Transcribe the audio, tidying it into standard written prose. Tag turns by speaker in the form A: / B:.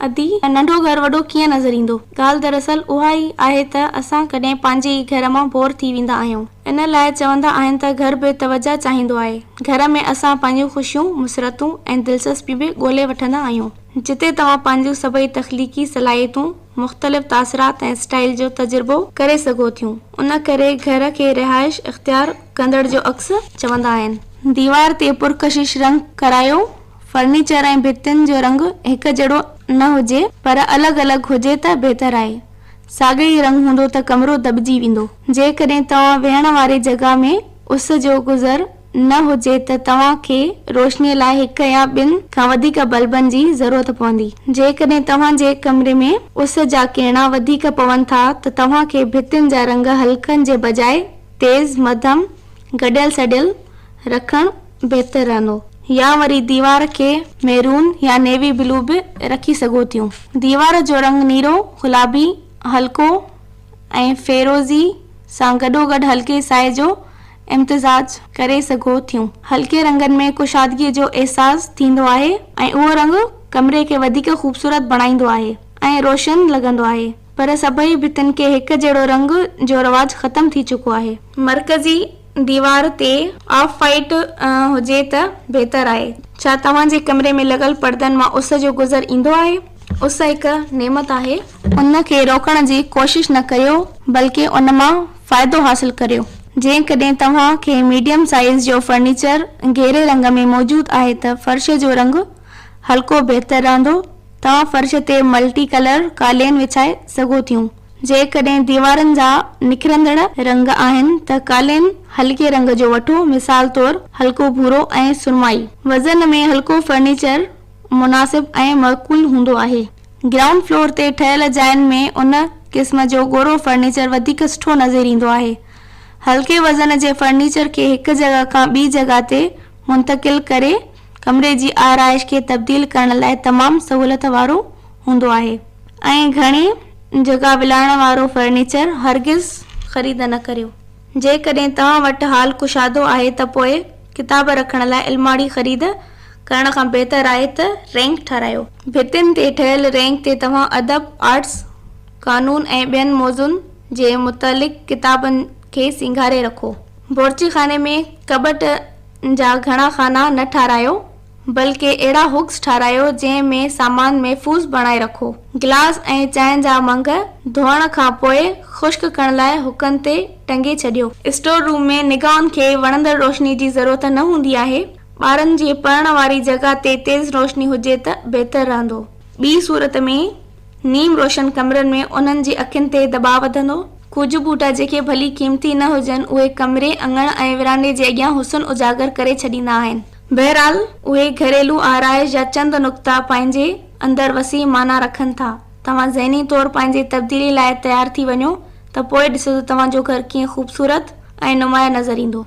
A: ادي، ننڍو گهر وڏو ڪيئن نظر ايندو؟ ڳالهه دراصل اها ئي آهي ته اسان ڪڏهن پنهنجي ئي گهر مان بور ٿي ويندا آهيون. ان لاء چوندا آهن ته گهر به توجهه چاهيندو آهي. گهر ۾ اسان پنهنجون خوشيون، مسرتون ۽ دلچسپيون به ڳولي وٺندا آهيون. جتي توهان پنهنجون سڀئي تخليقي صلاحيتون، مختلف تاثرات ۽ اسٽائيل جو تجربو ڪري سگهو ٿيون. ان ڪري گهر کي رهائش اختيار ڪندڙ جو عڪس چوندا آهن. ديوار تي پرڪشش رنگ ڪرايو. فرنيچر ۽ ڀتين جو رنگ هڪ جهڙو نه هجي پر الڳ الڳ هجي ته بهتر آهي. ساڳيو ئي رنگ هوندو ته ڪمرو دٻجي ويندو. جيڪڏهن توهان ويهڻ واري جڳهه ۾ اس جو گذر نه هجي ته توهان کي روشنيء لاء هڪ يا ٻن کان وڌيڪ بلبن جي ضرورت پوندي. جيڪڏهن توهان جي ڪمري ۾ اس جا ڪرڻا وڌيڪ پون ٿا ته توهان کي ڀتين جا رنگ هلڪن جي بجاء تيز، مڌم، گڏيل سڏيل رکڻ بهتر رهندو. يا وري ديوار کي ميرون يا نيوي بلو به رکي سگهو ٿيون. ديوار جو رنگ نيرو، گلابي، هلڪو ۽ فيروزي سان گڏوگڏ هلڪي سائي جو امتزاج ڪري سگهو ٿيون. هلڪي رنگن ۾ ڪشادگيء جو احساس ٿيندو آهي ۽ اهو رنگ ڪمري کي وڌيڪ خوبصورت بڻائيندو آهي ۽ روشن لڳندو آهي. پر سڀئي ڀتين کي هڪ جهڙو رنگ جو رواج ختم ٿي چڪو آهي. مرڪزي ديوار تي آف وائيٽ هجي ته بهتر آهي. ڇا توهان جي ڪمري ۾ لڳل پردن مان اس جو گذر ايندو آهي؟ اس هڪ نعمت آهي. ان کي روڪڻ جي ڪوشش نه ڪريو بلڪه ان مان فائدو حاصل ڪريو. جيڪڏهن توهان کي ميڊيم سائيز جو فرنيچر گهري رنگ ۾ موجود آهي ته فرش جو رنگ هلڪو بهتر رهندو. توهان فرش تي ملٽي ڪلر قالين وڇائي سگهو ٿيون. جيڪڏهن ديوارن جا نکرندڙ رنگ آهن ته قالين هلڪي رنگ جو وٺو، مثال طور هلڪو ڀورو ۽ سرمائي. وزن ۾ هلڪو فرنيچر مناسب ۽ معقول هوندو آهي. گرائونڊ فلور تي ٺهيل جاين ۾ ان قسم جو ڳورو فرنيچر وڌيڪ سٺو نظر ايندو آهي. هلڪي وزن جي فرنيچر کي هڪ جڳهه کان ٻي جڳهه تي منتقل ڪري ڪمري جي آرائش کي تبديل ڪرڻ لاء تمام سهولت وارو هوندو آهي ۽ گهڻي جڳهه ولائڻ وارو فرنيچر هرگز خريد نه ڪريو. جيڪڏهن توهان وٽ هال ڪشادو آهي ته پوء ڪتاب رکڻ لاء الماڙي خريد ڪرڻ کان بهتر آهي ته رينڪ ٺهرايو. ڀتين تي ٺهيل رينڪ تي توهان ادب، آرٽس، قانون ۽ ٻين موضوعن جي متعلق ڪتابن کي سينگاري رکو. بورچيخاني ۾ ڪٻٽ جا گهڻا خانا نه ٺارايو، بلڪه اهڙا هڪس ٺارايو جنهن ۾ سامان محفوظ بڻائي رکو. گلاس ۽ چانهه جا منگ ڌوئڻ کان پوء خشڪ ڪرڻ لاء هڪن تي ٽنگي ڇڏيو. اسٽور روم ۾ نگاهن کي وڻندڙ روشني جي ضرورت نه هوندي آهي. ٻارن جي پڙهڻ واري جڳهه تي تيز روشني هجي ته بهتر رهندو. ٻي صورت ۾ نيم روشن ڪمرن ۾ انهن جي اکين تي دٻاء وڌندو. ڪجهه ٻوٽا جيڪي ڀلي قيمتي نه هجن، اهي ڪمري، اڱڻ ۽ ورانڊي جي اڳيان حسن اجاگر ڪري ڇڏيندا آهن. بهرحال، اهي گهريلو آرائش جا چند نقطا پنهنجي اندر وسيع معنيٰ رکن ٿا. توهان ذهني طور پنهنجي تبديلي لاء تيار ٿي وڃو ته پوء ڏسو ته توهان جو گهر ڪيئن خوبصورت ۽ نمايان نظر ايندو.